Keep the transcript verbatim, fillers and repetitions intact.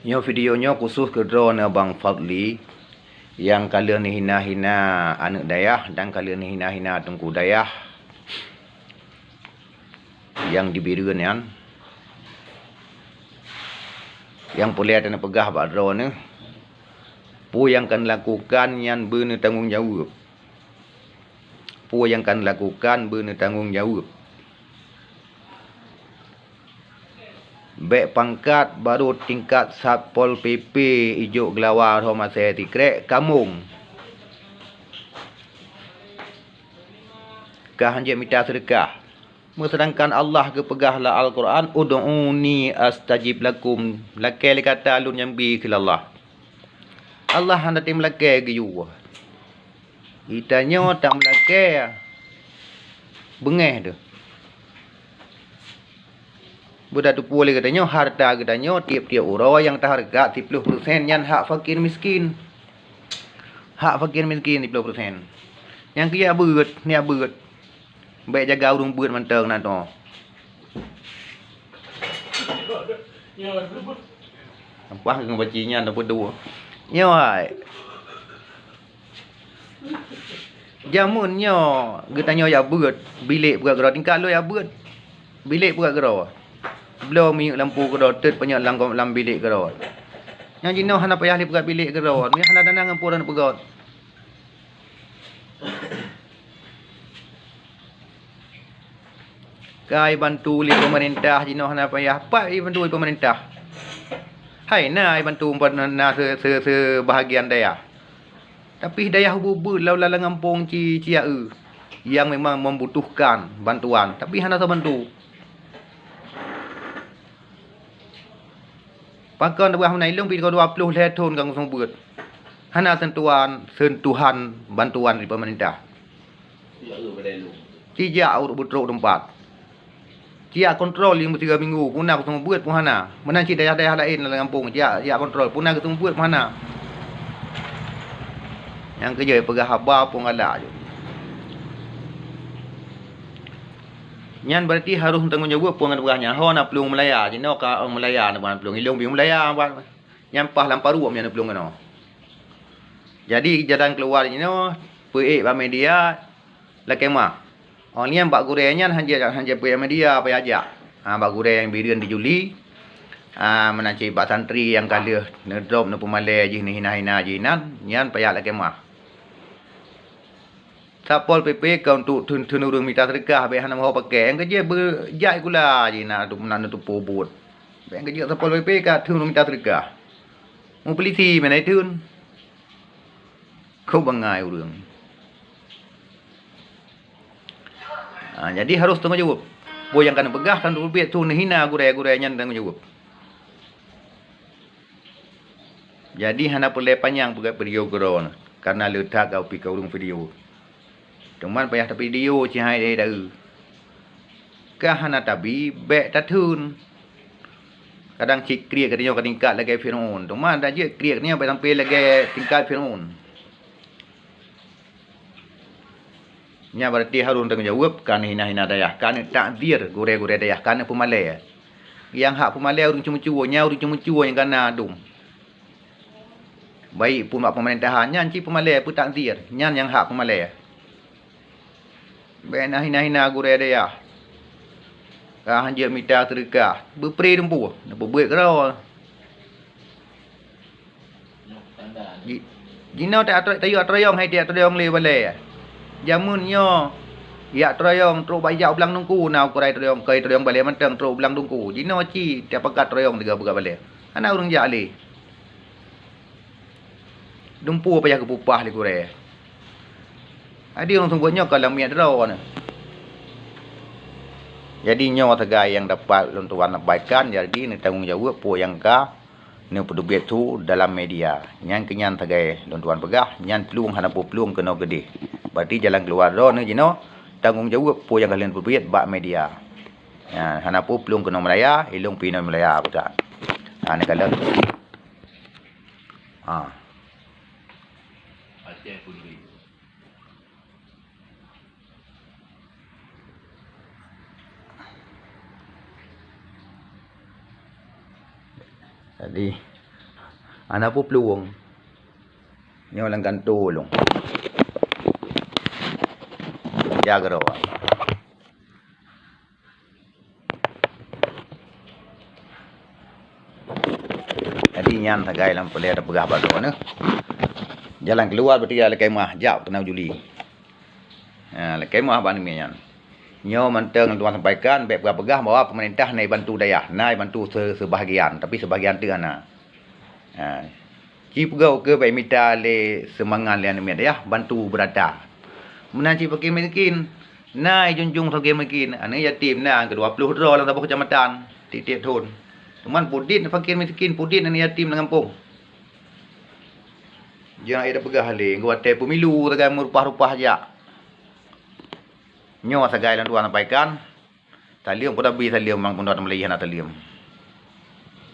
Nyoe video nyoe khusus keu droeneuh Bang Fadli nyang ka lheueh neuhina-hina aneuëk dayah dan ka lheueh neuhina-hina teungku dayah nyang di Bireuen nyan. Nyang peureulée tapeugah bak droeneuh, peue nyang ka neulakukan nyan beuneutanggong jaweueb. Peue nyang ka neulakukan beuneutanggong jaweueb. Bék pangkat barô tingkat Satpol P P ijok geulawa rhom asée sikrek kamong. Ka hanjeuet mita seudeukah. Meuseudangkan Allah geupeugah lam Al-Qur'an, "Ud'uni astajib lakum." Lakée lé gata lôn nyang bi kheun Allah. Allah hana tém lakée geuyue. Geutanyoe tameulakée beungéh deuh. Beutateupeue lé geutanyoe, hareuta geutanyoe tieb-tieb uroe nyang tahareukat siploh peureusén nyan hak fakir miskin. Hak fakir miskin siploh peureusén. Nyang keu jak beuet, neujak beuet. Bék jaga ureuëng beuet mantong na toh. Sampah keu baci nyan tapeuduek. Nyoe hai. Jameun nyoe geutanyoe jak beuet, bilék peuet keudroe, tingkat lôn jak beuet, bilék peuet keudroe. Bloe minyeuk lampu keudroe, teut panyöt lam, lam bilék keudroe. Nyang jinoe hana payah lé peuet bilék keudroe, hana dana ngon peue droeneuh peugöt. Ka ibantu lé peumeurintah jinoe hana payah. Pat ibantu lé peumeurintah? Hai na ibantu na se-, se-, seubahagian dayah. Tapi dayah ubit-ubit lam, lam gampông ci, ci aeu nyang memang membutuhkan bantuan, tapi hana sabantu. Pakon tapeugah meunan, ilong pih dua ploh lhée thon ka geuseumeubeuet. Hana sentuhan, sentuhan bantuan dari pemerintah. Sijak ureuëng beutrok teumpat. Sijak kontrol nyang meusigoe minggu, puna geuseumeubeuet pun hana. Meunan cit dayah-dayah laén lam gampông, sijak, sijak kontrol, puna geuseumeubeuet pun hana. Nyang keujeuet peugah haba pun galak jih. Nyan berarti harôh tanggong jaweueb peue nyang geupeugah nyan. Ho na plueng meulaya, jinoe ka meulaya na plueng, ilong pih meulaya, nyan paih lam paruek nyan plueng keunoe. Jadi jalan keuluwa jinoe peuék bak media lakée meuah. Oh nyan bak gurée nyan hanjeuet, hanjeuet peuék media payah jak. Ha, bak gurée nyang Bireuen di Juli. Ha, meunan cit bak santri nyang ka lheueh neudrop neupeumalée jih neuhina-hina jih nyan, nyan payah lakée meuah. Satpol P P ka untuk theun-theun ureuëng mita seudeukah, bék hana meuho pakée. Nyang keujeuet beujak sikula jih na, na neuteupeue buet. Bék nyang keujeuet Satpol P P ka theun ureuëng mita seudeukah. Meupeulisi meunan theun. Keu bangai ureuëng. Ha, jadi harôh tanggong jaweueb. Peue nyang ka neupeugah, ka neuteubiet su neuhina gurée-gurée nyan tanggong jaweueb. Jadi hana peureulée panyang peugah video keudroe, karna le that ka pih ka ureuëng video. Teuma payah tavideo cit hai dayeuh. Ka hana tabi, bék tatheun. Kadang cit kriek geutanyoe ka tingkat lagée Fir'aun. Teuma dak jeuet kriek geutanyoe bék sampai lagée tingkat Fir'aun. Nyan berarti harôh tanggong jaweueb, ka neuhina-hina dayah, ka neutakzir gurée-gurée dayah, ka neupeumalée. Nyang hak peumalée ureuëng ceumeucue, nyan ureuëng ceumeucue nyang ka na dum. Baik pun bak peumeurintahan, nyan cit peumalée, peutakzir, nyan nyang hak peumalée. Bék neuhina-hina gurée dayah. Ka hanjeuet mita seudeukah, beupré dumpeue, neupeubuet keudroe. Ji-, jinoe tajak troyong hai, tajak troyong lé balée. Jameun nyoe jak troyong trok bak jak u Blang Teungku na ukuran troyong, keu troyong balée mantong trok u Blang Teungku. Jinoe cit tapakat troyong tiga peugah balée. Hana ureuëng jak lé. Dumpeue payah geupeupah lé gurée. Jadi ureuëng seumeubeuet nyoe ka lamiet droe nyoe. Jadi nyoe sagai nyang dapat lôn tuan sampaikan, jadi neutanggong jaweueb peue nyang ka neupeuteubiet su dalam media. Nyan keuh nyan sagai lôn tuan peugah, nyan plueng hana peue plueng keunoe keudeh. Berarti jalan keuluwa droeneuh jinoe tanggong jaweueb peue nyang ka lheueh neuteubiet bak media. Nyan hana peue plueng keunoe meulaya, ilong pih inoe meulaya peugah. Ha, neukalon. Ha. Jadi, Hana peue peuluwong. Nyoe lam kantô lôn. Ya keudroe. Jadi nyan sagai lam peulée tapeugah bak droeneuh. Jalan keuluwa beutia lakée meuah jak keunoe Juli. Ha, lakée meuah bak aneuk miet nyan. Nyoe mantong tuan sampaikan, bék peugah-peugah bahwa pemerintah na bantu dayah, na bantu se-, sebahagian, tapi sebahagian teuk hana. Ha. Ci peugah ukeue bék mita lé seumangat lé aneuk miet dayah bantu beurata. Meunan cit fakir miskin, na junjung fakir miskin, aneuk yatim na keudua ploh droe lam saboh keucamatan tieb-tieb thon. Cuman pudin fakir miskin, pudin aneuk yatim lam gampông. Jangan ada peugah lé, ngon watée pemilu sagai meurupah-rupah jak. Nyoe sagai lôn tuan sampaikan. Saleuem pun tabi saleuem, mang pun dat meulih hana saleuem.